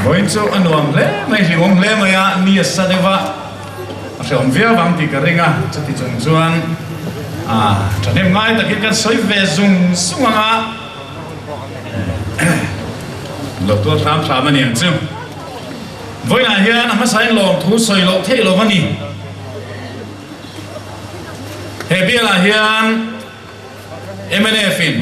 Vawiin chu a nuam hle mai, hlimawm hle mai a, ni a sa deuh a, a hrehawm viau vang tih ka ring a, chuti chung chuan thahnem ngai takin kan sawi ve zung zung ang a, lo tuar hram hram a ni ang chu. Vawiinah hian a hmasain lawmthu sawi loh theih lo a ni. He bialah hian mnf in.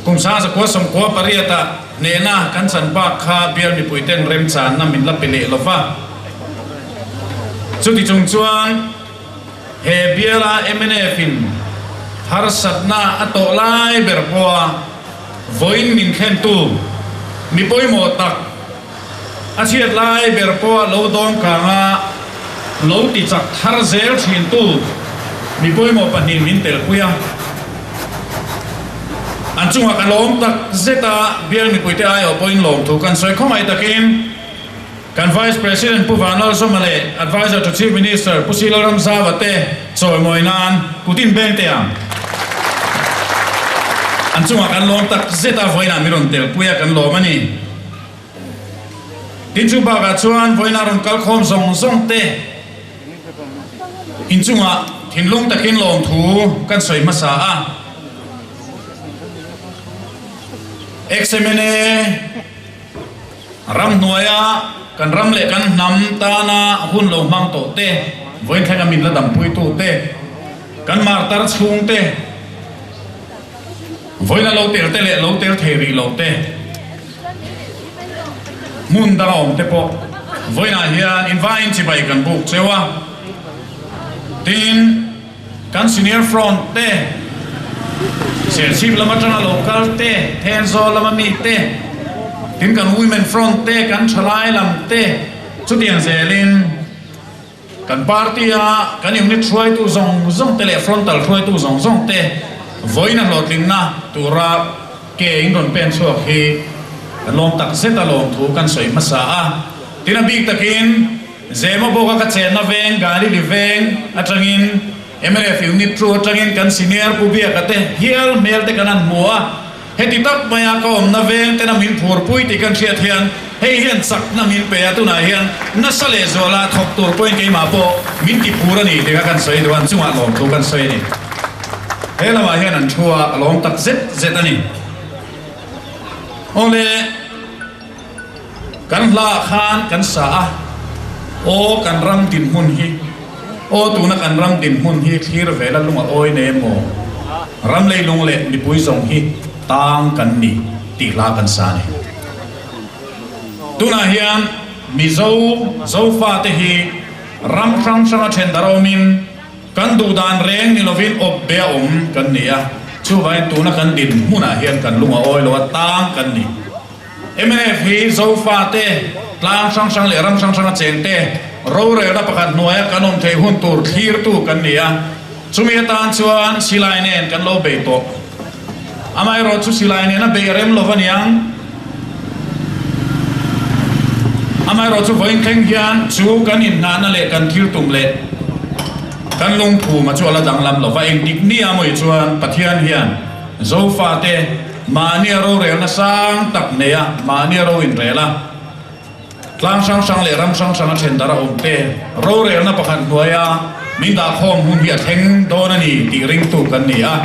Kum 1998 ah hnehna kan chan bak kha bial mipuiten remchanna min la pe leh lo va. Chuti chung chuan he biala mnf in harsatna a tawh lai ber pawha vawiin min thlentu mi pawimawh tak, A chhiat lai ber pawh lo dawng kanga lo ti chak thar zel thintu mi pawimawh pahnih min telpui a. An chungah ka lawm tak zet a, bial mipuite aiawh pawhin lawmthu kan sawi khawngaih takin kan Vice President Pu Vanlalzawma leh Adviser to Chief Minister Pu Silo Ramzava te chawimawi nan kut inbeng teh ang. An chungah kan lawm tak zet a, vawiinah mi rawn telpui a kan lawm a ni. Tin chu bakah chuan vawiina rawn kal khawm zawng zawng te inchungah thinlung takin lawmthu kan sawi hmasa a. Ex-MLA ramhnuaia kan ram leh kan hnam tana hun lo hmang tawh te, vawiin thlenga min la dampuitu te, kan martar chhung te, Vawiin a lo tel te leh lo tel thei rih lo te, hmun dang a awm te pawh vawiinah hian invaiin chibai kan buk cheu a. Tin, kan senior front te, Serchhip lam atanga lo kal te, Thenzawl lama mi te, tin kan women front te, kan thalai lam te, chutiang zelin, Kan party a kan unit hruaitu zawng zawng te leh frontal hruaitu zawng zawng te vawiin a hlawhtlinna tura ke in rawn pen chhuak hi kan lawm tak zet a lawmthu kan sawi hmasa a. Tin a bik takin Zema bawka ka chenna veng Galili veng atangin mnf unit thu atangin kan senior Pu Biaka te hial hmel te kan han hmu a. Heti tak maia ka awmna veng tena min phurpui tih kan hriat hian hei hian chakna min pe a, tunah hian nasa leh zuala thawk tur pawhin keimah pawh min ti phur a ni tih kha kan sawi duh a, an chungah lawmthu kan sawi a ni. He lamah hian an thu a, ka lawm tak zet zet a ni. Awle, kan hlaah khan kan sa a, aw kan ram dinhmun hi, aw tuna kan ram dinhmun hi thlir vela lung a awi nei emaw, ram leilung leh mipui zawng hi tang kan ni tih hla kan sa a ni. Tunah hian Mizo Zofate hi ram hrang hranga then darh awmin kan duhdan reng ni lovin awp be a awm kan ni a, chuvangin tuna kan dinhmunah hian kan lung a awi lo a, tang kan ni. Mnf hi Zofate, tlang hrang hrang leh ram hrang hranga chengte rorelna pakhat hnuaia kan awm theih hun tur thlirtu kan ni a, chumi atan chuan silai nen kan lo bei tawh. Amaherawh chu silai nena bei a rem lo aniang. Amaherawh chu vawiin thleng hian chu kan inhnahna leh kan thil tum leh kan lungphuma chu a la danglam lo va, engtik nia mawi chuan Pathian hian Zofate, Mahnia rorelna sang tak nei a, mahnia ro inrel a, tlang hrang hrang leh ram hrang hrang a then darh a awm te, rorelna pakhat hnuaia min dahkhawm hun hi a thleng dawn a ni tih ringtu kan ni a.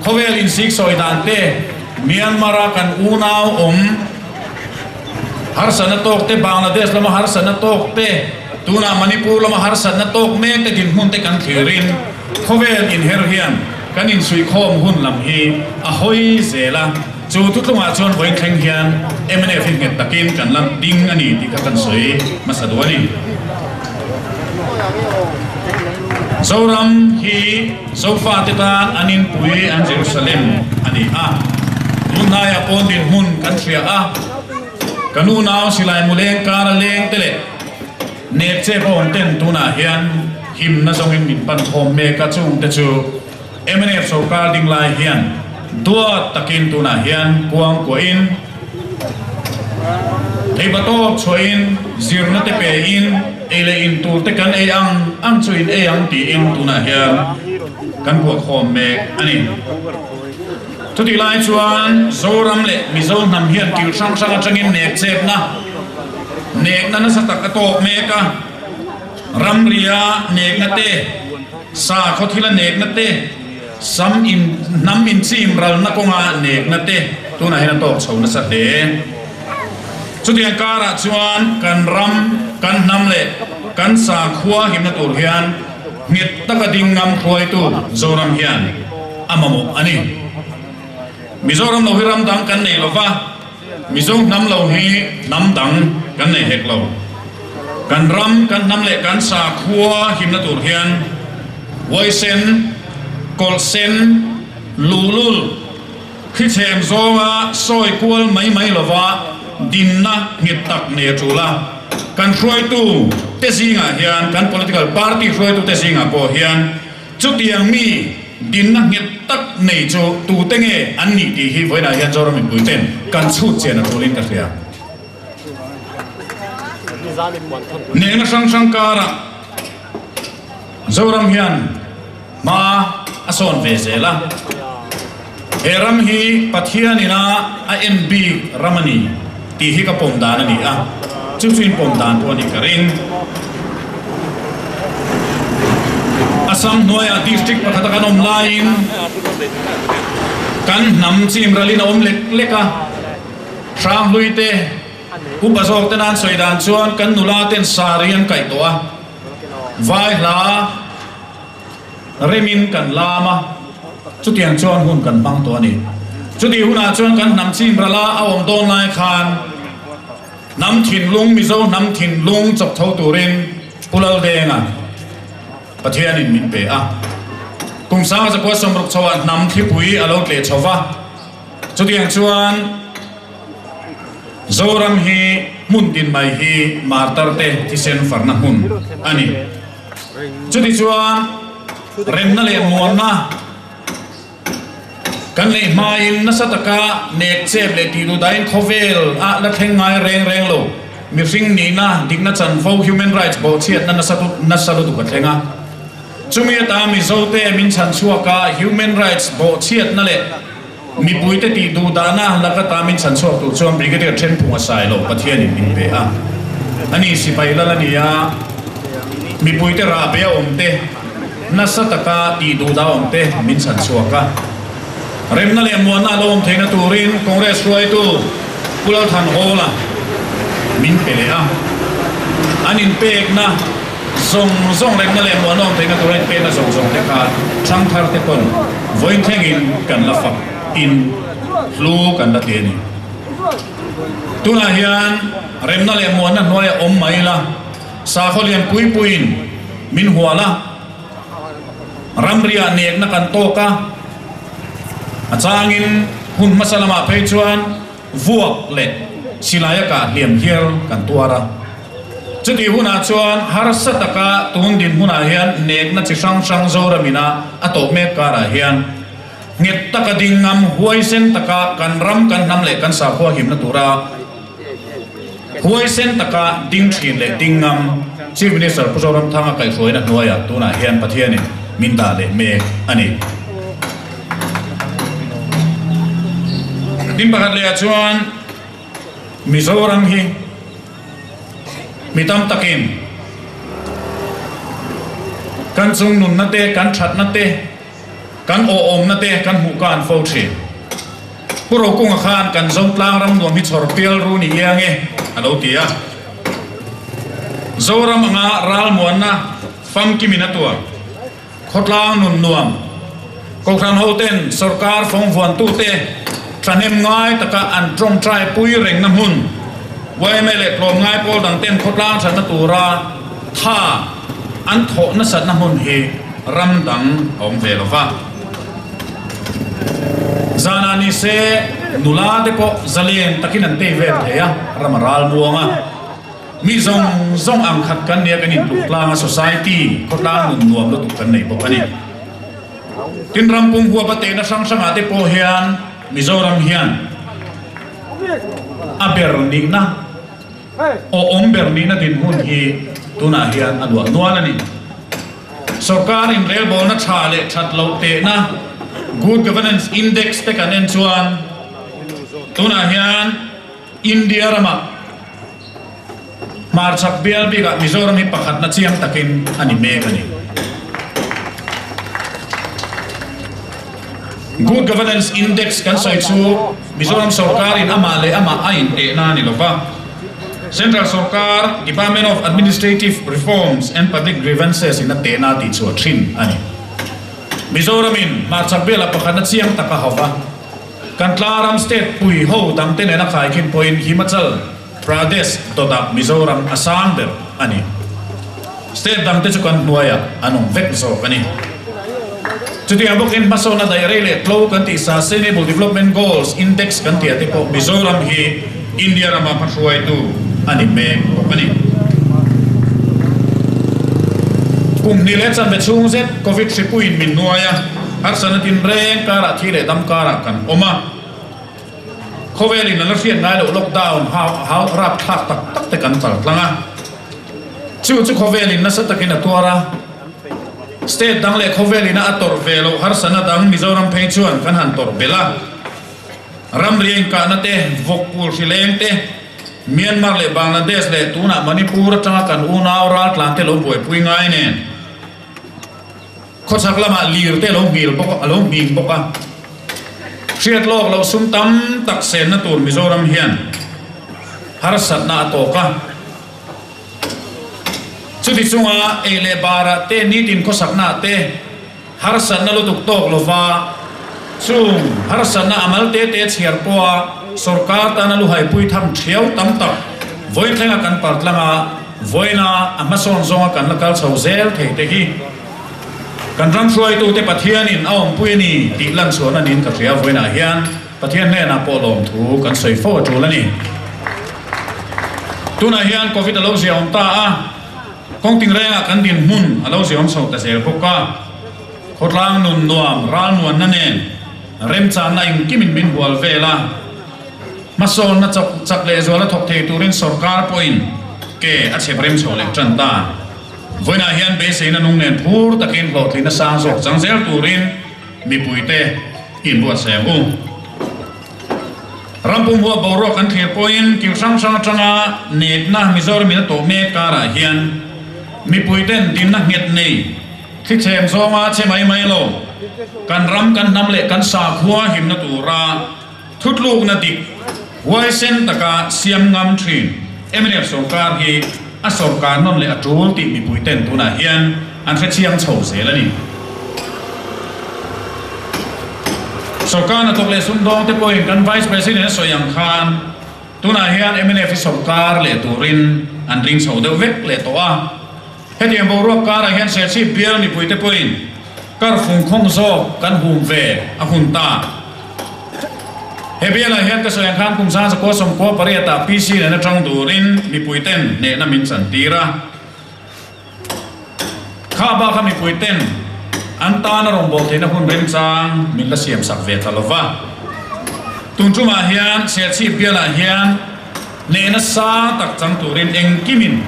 Khawvel insiksawi dan te, Myanmar-a kan unau awm harsatna tawk te, Bangladesh lama harsatna tawk te, tunah Manipur lama harsatna tawk mek te dinhmun te kan thlirin, Khawvel inher hian kan insuihkhawm hun lam hi a hawi zel a, chu thuthlungah chuan vawiin thleng hian mnf hi nghet takin kan la ding a ni tih kha kan sawi hmasa duh a ni. Zoram hi Zofate tan an inpui an Jerusalem a ni a, tunhnaiah pawn dinhmun kan hria a, kan unau silai mu leng kara leng te leh Nek che pawh awm ten tunah hian himna zawngin min pan khawm mek a, chungte chu mnf sorkar ding lai hian duat takin tunah hian kuang kuahin, theipa tawp chhuahin, zirna te pein, ei leh in tur te kan ei ang ang chu in ei ang tiin tunah hian kan kuah khawm mek a ni. Chutih lai chuan Zoram leh Mizo hnam hian kil hrang hrang atangin nek chepna, nekna nasa tak a tawk mek a. Ramria nekna te, sakhaw thila nekna te, sam in hnam inchim ralna kawnga nekna te tunah hian a tawk chho nasa hle. Chutiang karah chuan kan ram, kan hnam leh kan sakhua himna tur hian nghet taka ding ngam hruaitu Zoram hian a mamawh a ni. Mizoram lo hi ram dang kan nei lova, Mizo hnam lo hi hnam dang kan nei hek lo. Kan ram, kan hnam leh kan sakhua himna tur hian huaisen, kawlhsen, luhlul, Khichem zawnga sawi kual mai mai lova dinna nghet tak nei a tul a. Kan hruaitu te zingah hian, kan political party hruaitu te zingah pawh hian chutiang mi dinna nghet tak nei chu tute nge an nih tih hi vawiinah hian Zoram mipui ten kan chhut chian a tulin ka hria. Nehna hrang hrang karah Zoram hian Hma a sawn ve zel a, he ram hi Pathian ina a en bik ram a ni tih hi ka pawm dan a ni a, chu chu in pawm dan pawh a nih ka ring. Assam hnuaiah district pakhata kan awm laiin kan hnam chim ralin a awm lek lek a, Hranghlui te, upa zawk te nan sawi dan chuan kan nula ten sari an kaih tawh a, vai hla, Remin kan lam a, chutiang chuan hun kan hmang tawh a ni. Chutih hunah chuan kan hnam chin rala a awm dawn lai khan hnam thinlung, Mizo hnam thinlung chawp tho turin Pu Laldenga Pathianin min pe a. Kum 1960 chhoah hnam thlipui a lo tleh chho va, chutiang chuan Zoram hi hmun tin mai hi martar te thisen farna hmun a ni. Chutichuan, remna leh muanna kan neih hmain nasa taka nek chep leh tih duhdahin khawvel ah la thleng ngai reng reng lo. Mihring nihna, dikna chanvo, human rights, bawhchhiatna nasa nasa lutuk a thleng a. Chumi ata Mizote min chhan chhuak a, human rights bawhchhiatna leh mipuite tih duhdahna laka min chhan chhuak tur chuan Brigadier Thenphunga Sailo Pathianin min pe a. Ani sipai lal a ni a, mipuite rahbe a awm te, nasa taka tih duhdah awm te min chhan chhuak a. Remna leh muanna a lo awm theihna turin Congress hruaitu Pu Lalthanhawla min pe leh a. An inpekna. Zawng zawng remna leh muanawm theihna tura inpekna zawng zawng te kha thangthar te pawn vawiin thlengin kan la fak in hlu kan la ti a ni. Tunah hian remna leh muanna hnuaia awm mai ila sakhaw lian pui puiin min hual a, ramriah nekna kan tawk a, a changin hun hmasa lamah phei chuan vuak leh silaia kah hliam hial kan tuar a. Chutih hunah chuan harsa taka tun dinhmunah hian nekna chi hrang hrang Zoramina a tawh mek karah hian nghet taka ding ngam, huaisen taka kan ram, kan hnam leh kan sakhua himna tura huaisen taka ding thin leh ding ngam Chief Minister Pu Zoramthanga kaihhruaina hnuaiah tunah hian Pathianin min dah leh mek a ni. Tin pakhat lehah chuan Mizoram hi Mi tam takin kan chungnunna te, kan thatna te, kan awhawmna te kan hmuh ka an fo thin. Pu Rokunga khan kan Zotlang ram nuam hi chhawr pial ru ni iang e a lo ti a. Zoram anga ralmuanna famkimin a tuar. Khawtlang nun nuam, Kohhran hoten sawrkar fawngvuantute thahnem ngai taka an tawngtai pui rengna hmun, yma leh tlawmngai pawl dangten khawtlang thatna tura tha an thawh nasatna hmun hi ram dang a awm ve lo va. Zanah ni se nula te pawh zalen takin an tei vel thei a, ram a ral muang a. Mi zawng zawng ang khat kan nia kan intluk tlang a, society khawtlang nun nuam lutuk kan nei bawk a ni. Tin ram pum huap a tehna hrang hrangah te pawh hian Mizoram hian a ber nihna, awhawm ber nihna dinhmun hi tunah hian a luah nual a ni. Sorkar inrelbawlna tha leh that loh tehna. Good Governance Index te kan en chuan tunah hian India ramah hmarchhak bial bikah Mizoram hi pakhatna chiang takin a ni mek a ni. Good Governance Index kan sawi chu Mizoram sorkarin amah leh amah a intehna a ni lo va. Central sorkar Department of Administrative Reforms and Public Grievances in a tehna tih chhuah thin a ni. Mizoramin hmarchhak bialah pakhatna chiang tak a hauh a, kan tlaram state pui ho dangte nena khaikhin pawhin Himachal Pradesh dawtah Mizoram a sang ber a ni. State dangte chu kan hnuaiah an awm vek zawk a ni. Chutiang bawkin hmasawnna daih rei leh tlo kan tih Sustainable Development Goals Index kan tih ah te pawh Mizoram hi India rama hmahruaitu a ni mek bawk a ni. Kum hnih leh chanve chhung zet Covid hripuiin min nuai a, harsatna tinreng karah thi leh dam karah kan awm a. Khawvelin a la hriat ngai loh lockdown hau rapthlak tak tak te kan kal tlang a. Chu chu khawvelin nasa takin a tuar a. State dang leh khawvelina a tawrh ve loh harsatna dang Mizoram phei chuan kan han tawrh belh a. Ramri a inkahna te, vawkpul hrileng te, Myanmar leh Bangladesh leh tunah Manipur atanga kan unau raltlan te lo buaipui ngai nen khawchhak lamah lir te lo nghil bawk a lo nghing bawk a. Hriat lawk loh sum tam tak senna tur Mizoram hian harsatna a tawk a. Chuti chunga ei leh barah te nitin khawsaknaah te harsatna lutuk tawk lova chung harsatna a mal te te chhiar pawha sorkar tana luhaipui tham thiau tam tak vawithlenga kan partlang a, vawiina a hmasawn zawnga kan la kal chho zel thei te hi kan ram hruaitute Pathianin a awmpui a ni tih lanchhuahna niin ka hria. Vawiinah hian Pathian hnenah pawh lawmthu kan sawi fo a tul a ni. Tunah hian Covid a lo ziaawm ta a, kawng tingrengah kan dinhmun a lo ziaawm chho ta zel bawk a. Khawtlang nun nuam ralmuanna nen remchanna engkimin min hual vel a, hmasawnna chak chak lehzual a thawk thei turin sorkar pawhin ke a chhep rem chho leh tan ta. Vawiinah hian beiseina nung nen phur takin hlawhtlinna sang zawk chang zel turin mipuite inbuatsaih ang u. Rampum huap boruak kan thlir pawhin kil hrang hrang atanga nekna Mizoram in a tawh mek karah hian mipuiten dinna nghet nei thlichhem zawnga che mai mai lo kan ram kan hnam leh kan sakhua himna tura thutlukna dik huaisen taka siam ngam thin mnf sorkar hi a sorkar nawn leh a tul tih mipuiten tunah hian an hrechiang chho zel a ni. Sorkar hnathawk leh sumdawng te pawhin kan Vice President a sawi ang khan tunah hian mnf hi sorkar leh turin an ring chho deuh vek leh tawh a. Hetiang boruak karah hian Serchhip bial mipui te pawhin kar fungkhawng zawk kan hum ve a hun ta. He bialah hian ka sawi ang khan kum 1998 ah PC nen atang durin mipui ten hnehna min chantir a. Kha bak a mipui ten an tan a rawngbâwl theihna hun remchang min la siam sak ve ta lo va. Tun ṭumah hian Serchhip bialah hian hnehna sang tak chang turin engkimin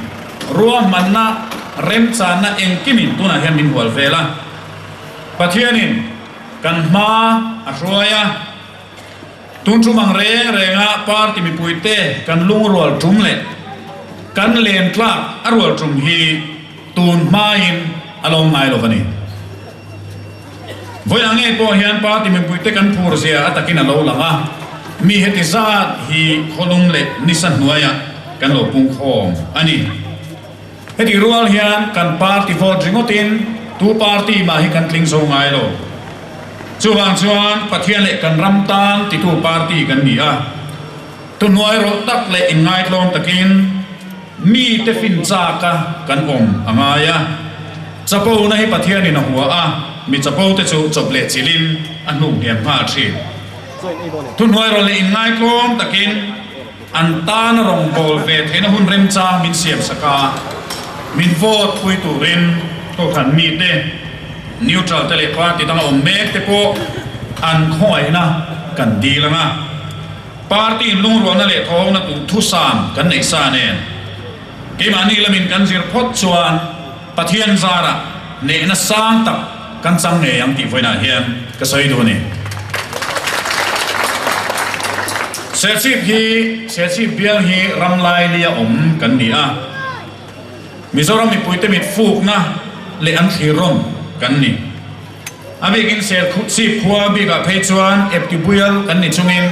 ruahmanna remchanna engkimin tunah hian min hual vel a. Pathianin kan hma a hruai a. Tun ṭum ang reng renga party mipuite kan lungrual ṭum leh kan len tlak a rual ṭum hi tun hmain a lo ngai lo a ni. Vawiah ngei pawh hian party mipuite kan phur zia a takin a lo lang a, mi heti zat hi khawlum leh nisa hnuaiah kan lo pungkhawm a ni. Heti rual hian kan party vote ringawtin tu party mah hi kan tling zo ngai lo. Chuvang chuan Pathian leh kan ram tan titu party kan ni a. Tuhnuai rawh tak leh inngaitlawm takin mite fin chaka kan awm a ngai a. Chapo na hi Pathianin a hua a, mi chapo te chu chawp leh chilhin a hnuk hniam nghal thin. Thuhnuai rawh leh inngaitlawm takin. An tana rawngbâwl ve theihna hun remchang min siamsak a, min vote pui turin kohhran mite, neutral te leh party danga awm mek te pawh an khawngaihna kan dil ang a. Party in lungrualna leh thawhawkna tur thusam kan neih sa nen keimahni lamin kan zir phawt chuan Pathian zarah nehna sang tak. kan chang ngei ang tih vawiinah hian ka sawi duh a ni. Serchhip hi Serchhip bial hi ram lailia awm kan ni a, Mizoram mipuite mit fukna leh an thlir rawn kan ni. A bikin Serchhip khua bikah phei chuan Eptibuial kan ni chungin,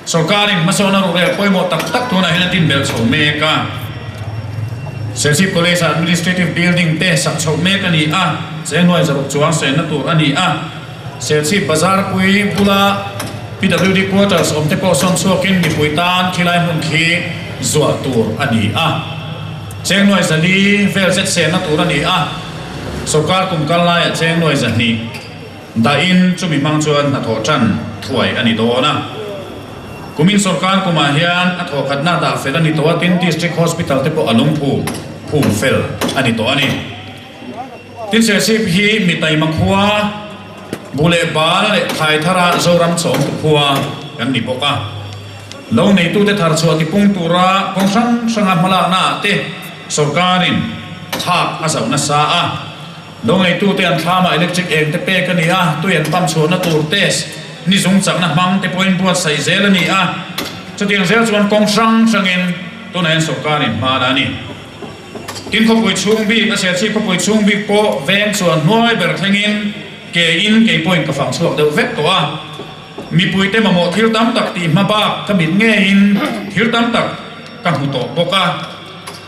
Sorkarin hmasawnna ruhrel pawimawh tak tak tunah hian a tinbelh chho mek a. Serchhip College-ah Administrative Building te sak chhoh mek a ni a, chengnuai zaruk chuang senna tur a ni a. Serchhip Bazar pui bula PWD Quarters awm te pawh sawn chhuakin mipui tan khilai hmun khi zuah tur a ni a. Chengnuai 400 vel zet senna tur a ni a, sorkar kum kal laiah chengnuai 200. Dahin chumi hmang chuan hnathawh tan thuai a ni dawn a. Kumin sorkar kumah hian a thawhkhatna dah fel a ni tawh a, tin District Hospital te pawh a lungphum phum fel a ni tawh a ni. Tin Serchhip hi mi taima khua, bu leh bal leh thlai thara Zoram chawmtu khua kan ni bawk a. Lo neitute thar chhuah tipung tura kawng hrang hranga hmalakna ah te sorkarin thlak a zauh nasa a. Lo ngeitute an thlamah electric eng te pek a ni a, tui an pump chhuahna tur test ni zung chakna hmang te pawhin buatsaih zel a ni a. Chutiang zel chuan kawng hrang hrangin tunah hian sorkarin hma la a ni. Tin khawpui chhung bik, a Serchhip khawpui chhung bik pawh veng chuan hnuai ber thlengin ke in kei pawhin ka fang chhuak deuh vek tawh a. Mipuite mamawh thil tam tak tih hma bak ka mit ngeiin thil tam tak ka hmu tawh bawk a.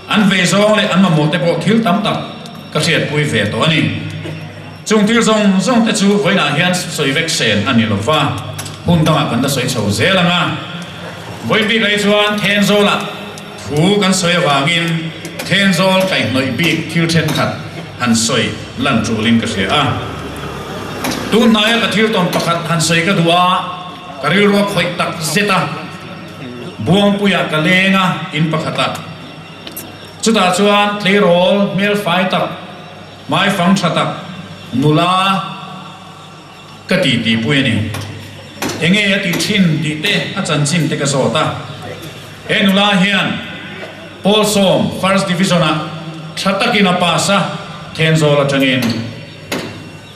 An vei zawng leh an mamawh te pawh thil tam tak ka hriatpui ve tawh a ni. Chung thil zawng zawng te chu vawiinah hian sawi vek sen a ni lo va, hun dangah kan la sawi chho zel ang a. Vawiin bik ai chuan Thenzawlah thu kan sawi avangin Thenzawl kaihhnawih bik thil thenkhat han sawi lan tulin ka hria a. Tun hnaia ka thil tawn pakhat han sawi ka duh a, ka rilru a khawih tak zet a. Buangpuiah ka leng a, in pakhatah. Chutah chuan tleirawl hmel fai tak, hmai fang tha tak, nula ka ti tihpui a ni. Enge a tih thin tih te a chanchin te ka zawt a. He nula hian Pawlsawm First Division-ah tha takin a pass a, Thenzawl atangin.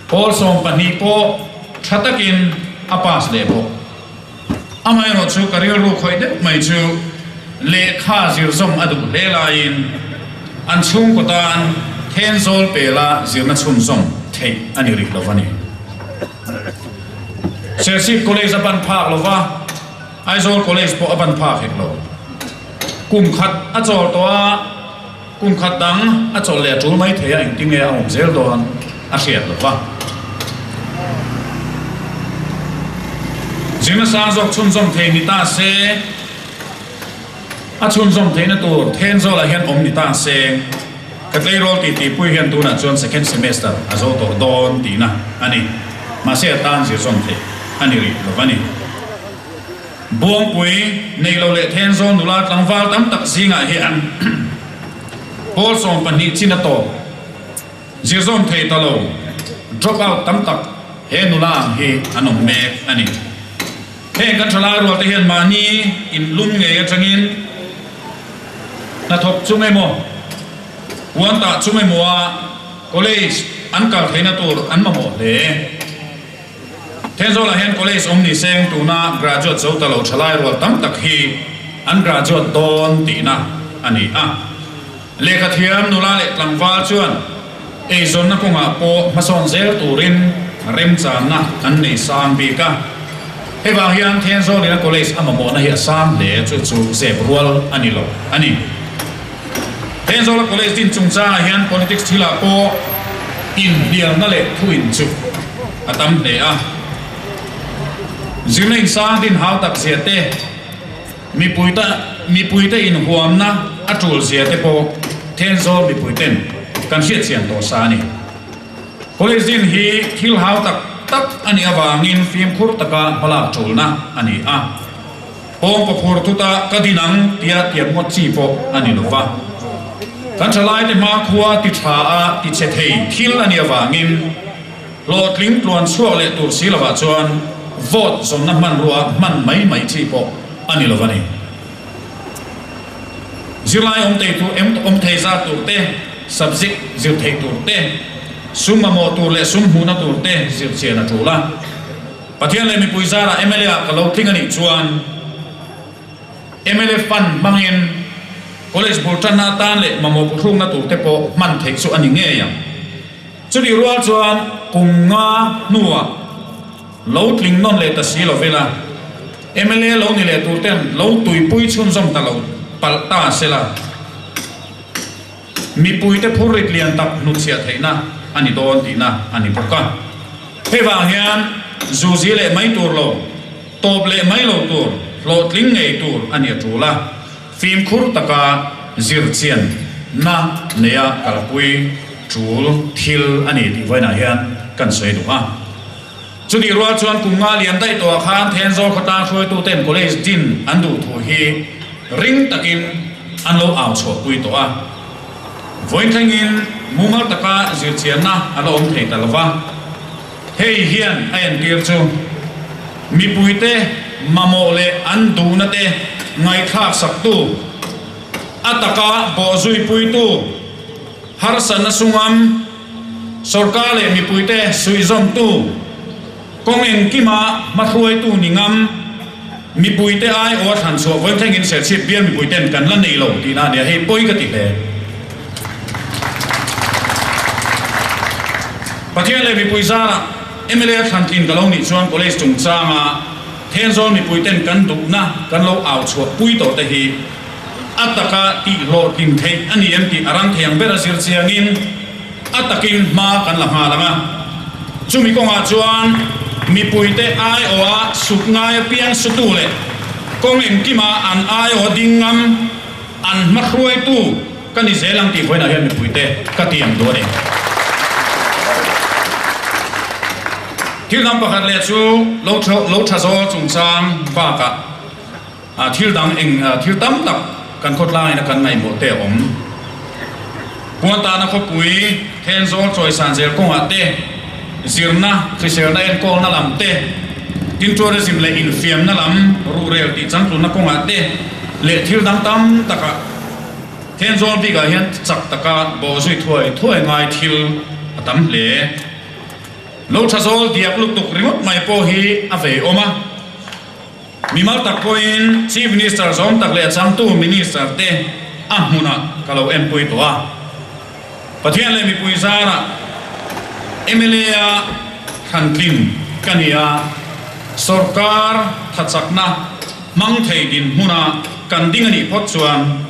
Pawlsawm pahnih pawh tha takin a pass leh bawk. Amaherawh chu ka rilru khawih deuh mai chu lehkha zir zawm a duh hle laiin an chhungkaw tan Thenzawl pela zirna chhunzawm theih a ni rih lo a ni. Serchhip College a ban phak lo va, Aizawl College pawh a ban phak hek lo. Kum khat a chawl tawh a, kum khat dang a chawlh leh a tul mai thei a, engtin nge a awm zel dawn a hriat lo va. Zirna sang zawk chhunzawm thei ni ta se, a chhunzawm theihna tur Thenzawlah hian awm ni ta se, ka tleirawl titipui hian tunah chuan second semester a zo tawh dawn tihna a ni. Mahse a tan zirzawm theih a ni rih lo va ni. Buangpui nei lo leh Thenzawl nula tlangval tam tak zingah hian pawl 12 chin a tawp. Zirzawm thei ta lo, drop out tam tak he nula ang hi an awm mek a ni. Heng kan thalai rual te hian mahni inlum ngei atangin hnathawk chung emaw, puan tah chung emaw a college an kal theihna tur an mamawh hle. Thenzawlah hian college awm ni seng tuna graduate zo ta lo thalai rual tam tak hi an graduate dawn tihna a ni a. Lehkha thiam nula leh tlangval chuan eizawnna kawngah pawh hmasawn zel turin remchanna an nei sang bik a. Hei vang hian Thenzawlina college a mamawhna hi a sang hle chu chu zep rual a ni lo a ni. Thenzawla college din chungchangah hian politics thilah pawh inhnialna leh thuin chu a tam hle a. Zirna insang din hau tak zia te, Mipuite mipuite inhuamna a tul zia te pawh Thenzawl mipuiten kan hriatchian tawh sa a ni. College din hi thil hau tak tak a nih avangin fimkhur taka hmalak tulna a ni a. Pawngpaw phur thuta ka din ang tia tiam ngawt chi pawh a ni lo va. Kan thalaite hmakhua ti tha a ti chhe thei thil a nih avangin, Hlawhtling tluan chhuak leh tur si lovah chuan vote zawnna hmanrua hman mai mai chi pawh a ni lo a ni. Zirlai awm thei tur, awm thei zat tur te, subject zir thei tur te, sum mamawh tur leh sum hmuhna tur te zirchian a tul a. Pathian leh mipui zarah mla ah ka lo tling a nih chuan mla fund hmangin college bul tanna atan leh mamawh puthlukna tur te pawh hman theih chu a ni ngei ang. Chutih rual chuan kum nga hnuah lo tling nawn leh ta si lo vela mla lo ni leh tur ten lo tuipui chhunzawm ta lo palh ta sela. Mipuite phurrit lian tak hnutchhiah theihna a ni dawn tihna a ni bawk a. Hei vang hian zuzi leh mai tur lo, tawp leh mai lo tur, hlawhtling ngei tur a ni a tul a, fimkhur taka zirchianna neia kalpui tul thil a ni tih vawiinah hian kan sawi duh a. Chutih rual chuan kum nga lian daih tawhah khan Thenzawl khawtlang hruaituten College din an duh thu hi ring takin an lo au chhuahpui tawh a. Vawiin thlengin mumal taka zirchianna a la awm thei ta lova. Hei hian a entir chu mipuite mamawh leh an duhna te ngaihthlak saktu, a taka bawhzuipuitu, harsatna sungam, Sorkar leh mipuite suihzawmtu, kawng engkima hmahruaitu ni ngam, mipuite aiawha thlan chhuah vawi thlengin Serchhip bial mipuiten kan la nei lo tihna a nia, hei pawi ka ti hle. Pathian leh mipui zarah mla thlan tlin ka lo nih chuan college chungchanga Thenzawl mipuiten kan duhna kan lo au chhuah pui tawh te hi A taka tihhlawhtlin theih a ni em tih a rang thei ang ber a zir chiangin a takin hma kan la nghal ang a. Chumi kawngah chuan mipuite aiawha sut ngai apiang sutu leh kawng engkima an aiawha ding ngam an hmahruaitu ka ni zel ang tih vawiinah hian mipuite ka tiam duh a ni. Thil dang pakhat leh chu lo tha zawl chungchang bakah. Thil dang eng thil tam tak kan khawtlangin a kan ngaihmawh te a awm. Puantana khawpui, Thenzawl chawisan zel kawngah te, zirna, hriselna enkawlna lam te, tin tourism leh infiamna lam ruhrel tih changtlunna kawngah te leh thil dang tam takah Thenzawl bikah hian chak taka bawhzui thuai thuai ngai thil a tam hle. Lo tha zawl diak lutuk ringawt mai pawh hi a vei awm a. Mimal tak pawhin Chief Minister zawng tak leh a changtu Minister te a hmunah ka lo enpui tawh a. Pathian leh mipui zarah mla a thlantlin ka ni a, sorkar thachakna hmang thei dinhmuna kan ding a nih phawt chuan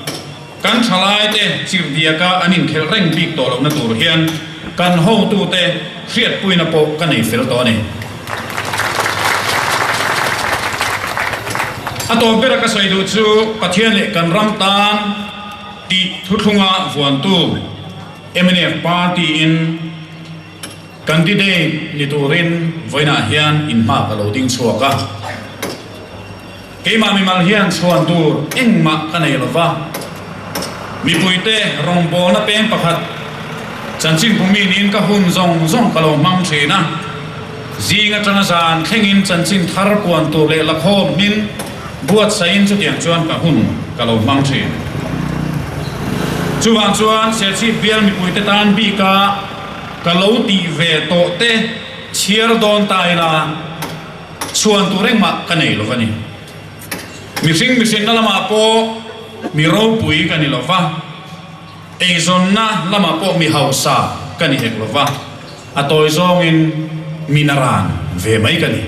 kan thalaite chirhdiaka an inkhelh reng bik tawh lohna tur hian kan hotute hriatpuina pawh ka nei fel tawh a ni. A tawp bera ka sawi duh chu Pathian leh kan ram tan tih thuthlunga vuantu mnf party-in candidate ni turin vawiinah hian inhma ka lo ding chhuak a. Keimah mimal hian chhuan tur engmah ka nei lo va, mipuite rawngbawlna peng pakhat chanchin bumi niin ka hun zawng zawng ka lo hmang thin a. Zing atanga zan thlengin chanchin thar puan tur leh lakhawm hmin buatsaihin chutiang chuan ka hun ka lo hmang thin. Chuvang chuan Serchhip bial mipuite tan bika ka lo tih ve tawh te chhiar dawn ta ila, Chhuan tur engmah ka nei lo va ni. Mihring mihrinna lamah pawh mi ropui ka ni lo va, eizawnna lamah pawh mi hausa ka ni hek lo va, a tawi zawngin mi naran ve mai ka ni.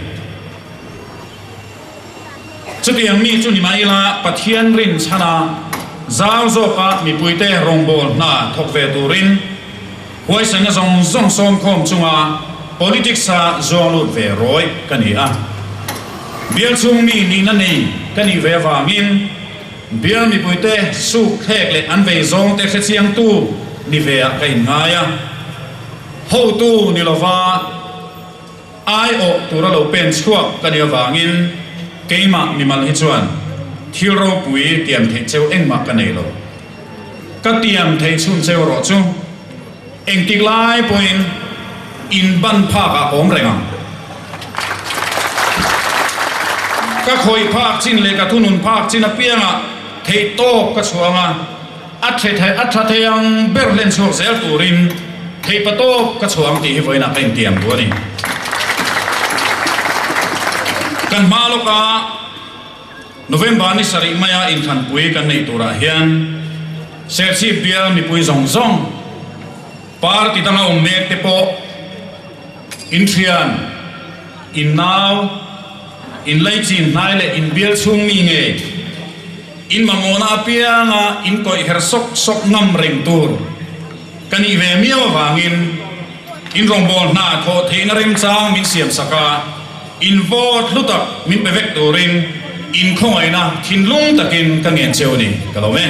Chutiang mi chu ni mah ila Pathian rinchhana zau zawka mipuite rawngbâwl hna thawk ve turin, Huaisenna zawng zawng sawmkhawm chunga politics-a zuang lut ve rawih ka ni a. Bial chhung mi nihna nei ka nih ve avangin bial mipuite suk thlek leh an vei zawngte hrechiangtu ni veah ka inngai a. Hotu ni lova aiawh tura lo pen chhuak ka nih avangin keimah mimal hi chuan thil ropui tiam theih cheu engmah ka nei lo. Ka tiam thei chhun cheu rawh chu engtik lai pawhin in ban phak ah awm reng ang. Ka khawih phak chin leh ka thunun phak chin apiangah theih tawp ka chhuang a, a tha thei ang ber hlen chhuak zel turin. Theihpatawp ka chhuang tih hi vawiinah ka intiam duh a ni. Kan hma lawka November ni sarih maia inthlanpui kan neih turah hian Serchhip bial mipui zawng zawng, party danga awm mek te pawh inthian, innau, inlaichin hnai leh inbial chhung mi ngei in mamawhna apianga inkawih her sawk sawk ngam reng tur Ka nih ve miau avangin in rawngbâwl hna thawh theihna remchang min siamsak a, in vote hlu tak min pe vek turin in khawngaihna thinlung takin ka ngen cheu a ni, ka lo e.